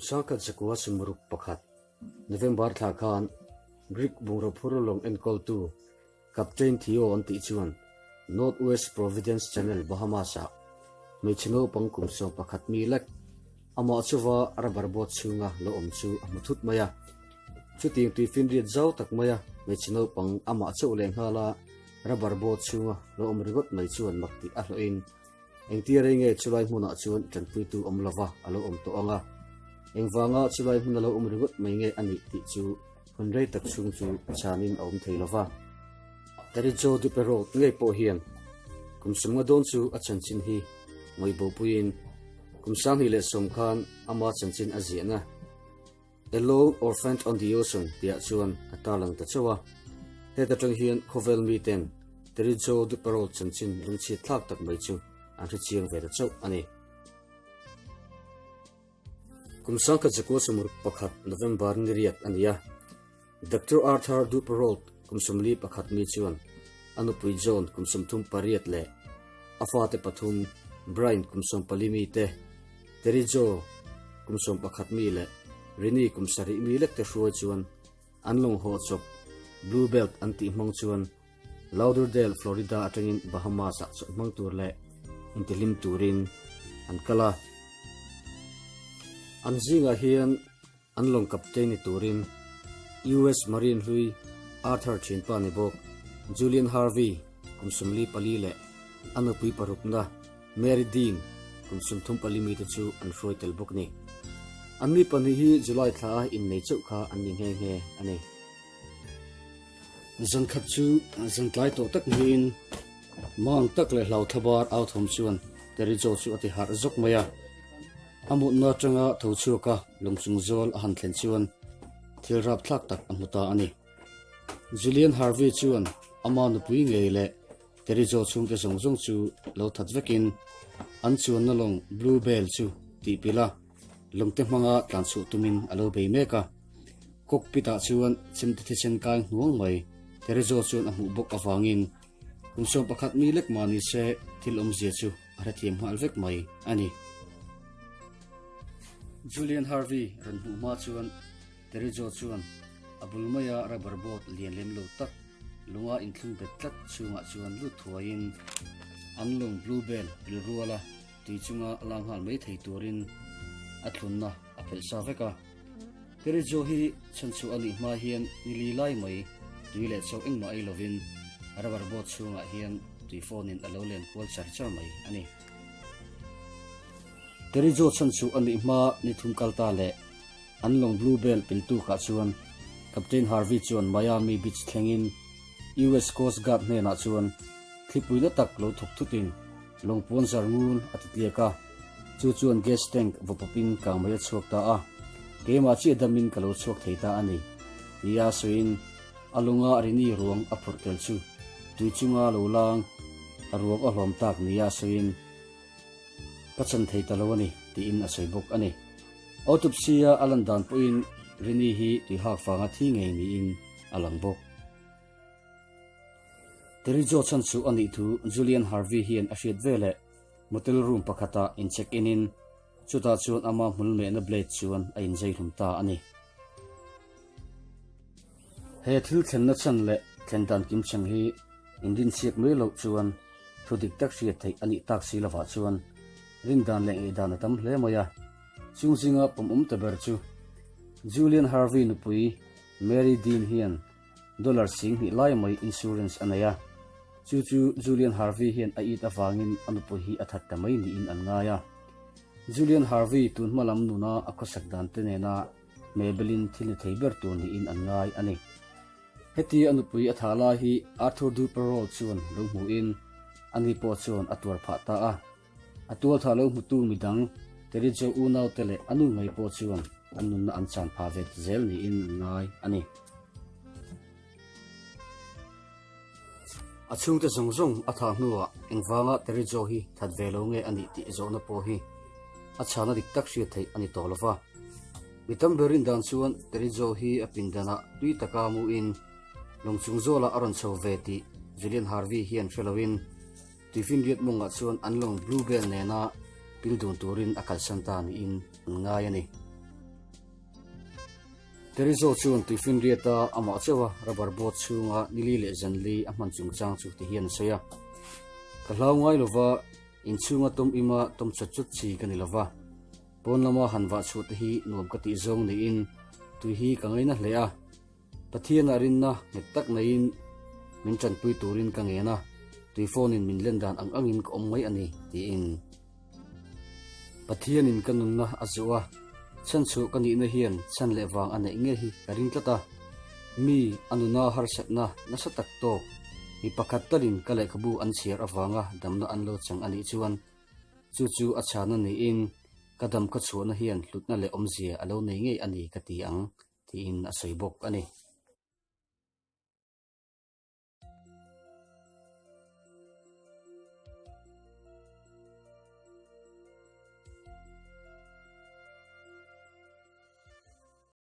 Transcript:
1961, November thla khan Greek bungraw phur lawng enkawltu Captain Theo an tih chuan North West Providence Channel, Bahamas-ah hmeichhe naupang kum 11 mi lek amah chuva rubber boat chhunga lo awm chu a hmu thut mai a. Chutiang tuifinriat zau tak maia hmeichhe naupang amah chauh leh nghala rubber boat chhunga lo awm ringawt mai chuan mak tih a hlawhin Engtia rei nge chulai hmunah chuan tanpuitu awm lova a lo awm tawh ang a, engvanga chulai hmun a lo awm ringawt mai nge a nih tih chu hun rei tak chhung chu chhanin a awm thei lova. Terijo Duperrault ngei pawh hian kum sawmnga dawn chu a chanchin hi ngawibopuiin kum 2010 khan ama chanchin a ziahna A Lone Orphan on the Ocean tihah chuan a tarlang ta chauh a. Heta tang hian khawvel miten Terijo Duperrault chanchin lungchhiat thlak tak mai chu an hre chiang ve ta chauh a ni. Kum 1961 November ni riat a ni a, Doctor Arthur Duperrault kum 41 mi chuan a nupui John kum 38 leh a fate pathum Brian kum 14 mi te, Terry Jo kum 11 mi leh Rini kum 7 mi lek te hruai chuan an lawng haw chawp Blue Belt an tih hmang chuan Lauderdale, Florida atangin Bahamas-ah chawlh hmang tur leh intihlim turin an kal a. An zingah hian An lawng captain ni turin US Marine hlui Arthur thianpa ni bawk Julian Harvey kum 44 leh a nupui parukna Mary Dean kum 34 mite chu an hruai tel bawk ni. An mi pahnih hi July thla a innei chauh kha an ni nghe nghe a ni. Zan khat chu zan tlai tawh tak niin mang tak leh hlau thlabar au thawm chuan Terry Jo chu a ti harh zawk mai a. A mutna atanga tho chhuaka lungchung zawl a han thlen chuan thil rapthlak tak a hmu ta a ni. Julian Harvey chuan ama nupui ngei leh Terry Jo chhungte zawng zawng chu lo that vekin an chuanna lawng Blue Bell chu tih pilh a, lawngte hmanga tlanchhuah tumin a lo bei mek a. Cockpit ah chuan chemte thisen kai hnuang mai Terry Jo chuan a hmuh bawk avangin kum 11 mi lek mah ni se thil awmzia chu a hrethiam nghal vek mai a ni. Julian Harvey rawn hmuh hma chuan Terry Jo chuan a bul maia rubber boat lian lem lo tak lunga inthlung bet tlat chhungah chuan lut thuaiin an lawng Blue Bell pil ruala tui chunga lang nghal mai thei turin a thlunna a phelh sa vek a. Terry Jo hi chhanchhuah a nih hma hian ni li lai mai tui leh chauh engmah ei lovin rubber boat chhungah hian tui phone-in a lo len kual char char mai a ni. Terry Jo chhanchhuah a nih hma ni thum kal ta leh an lawng Blue Bell piltu kah chuan Captain Harvey chuan Miami Beach thlengin US Coast Guard hnenah chuan thlipui na tak lo thawk thutin lawng puan zar ngun a ti tliak a. Chu chuan gas tank va pawpin kang mai a chhuak ta a, keimah chiah damin ka lo chhuak thei ta a ni, tia sawiin a lunga rini ruang a phurh tel chu tui chunga lo lang a ruang a hlawm tak nia sawiin ka chan thei ta lo a ni tiin a sawi bawk a ni. Autopsy-a a lan dan pawhin Rini hi tui hak vanga thi ngei niin a lang bawk. Terry Jo chan chu a nih thu Julian Harvey hian a hriat veleh Motel room pakhatah in check in in chutah chuan ama hmul mehna blade chuan a inzei hlum ta a ni. He thil thlenna chhan leh thlen dan kim cheng hi inrinchhiak mai loh chuan thu dik tak hriat theih a nih tak si lovah chuan rindan leh ngaihdan a tam hle mai a. Chung zinga pawmawm ta ber chu Julian Harvey nupui Mary Dean hian Dollar 2000 lai mai insurance a nei a, chu chu Julian Harvey hian a it avangin a nupui hi a that ta mai niin an ngai a. Julian Harvey tun hma lam nuna a khawsak dan te nena hmehbelin thil ni thei ber tur niin an ngai a ni. Heti a nupui a thah lai hi Arthur Duperrault chuan lo hmuhin ani pawh chuan a tuar phah ta a. A tualthah lo hmutu midang Terry Jo unaute leh a nu ngei pawh chuan an nunna an chan phah ve ta zel niin an ngai a ni. A chhungte zawng zawng a thah hnuah engvanga Terry Jo hi that ve lo nge a nih tih zawhna pawh hi a chhana dik tak hriat theih a ni tawh lo va. Mi tam ber rin dan chuan Terry Jo hi a pindanah tui taka muin lawng chung zawlah a rawn chho ve tih Julian Harvey hian hre loin Tuifinriat mawngah chuan an lawng Blue Bell nena pil dun turin a kalsan ta niin an ngai a ni. Terizo chuan tuifinriata amah chauha rubber boat chhunga nili leh zanli a hman chungchang chu ti hian a sawi a. Ka hlau ngai lova, inchhunga tawm ima tawm chawt chawt chi ka ni lova. Pawn lama han vah chhuah te hi nuam ka tih zawng niin tui hi ka ngaina hle a. Pathianah rinna nghet tak neiin min tanpui turin ka ngen a, tui phone in min len dan ang angin ka awm mai a ni, tiin. Pathianin ka nunna a zuh a, chhanchhuah ka nihna hian chhan leh vang a neih ngei hi ka ring tlat a. Mi a nuna harsatna nasa tak tawk mi pakhat talin ka lehkhabu an chhiar avanga damna an lo chang a nih chuan chu chu a chhana niin ka dam khaw chhuahna hian hlutna leh awmzia a lo nei ngei a ni ka ti ang, tiin a sawi bawk a ni.